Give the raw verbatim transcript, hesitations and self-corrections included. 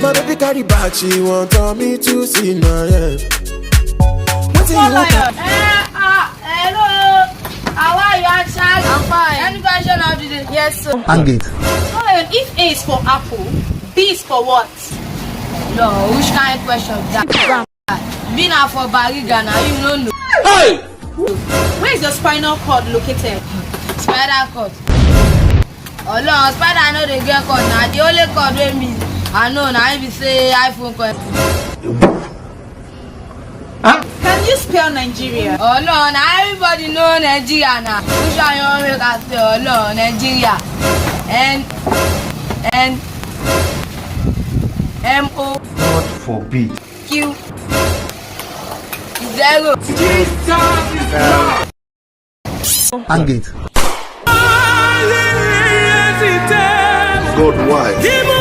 My baby carry bag, she want on me to see now, yeah. Wetin you want? Eh, ah, hello. How are you, Anshai? I'm fine. Any question of the day? Yes, sir. Hang it. So, eh, if A is for apple, B is for what? No, which kind of question is that? B na for Bariga, na you no know. Hey! Where is your spinal cord located? Spinal cord. Ọlọ́run, spider no dey get cord na. The only cord wey me I know na im be say iPhone cord. Can you spell Nigeria? Ọlọ́run, na everybody know Nigeria na. Which one you wan make I spell? Ọlọ́run, Nigeria. N N M O God forbid. Q zero. Hang it. God, why?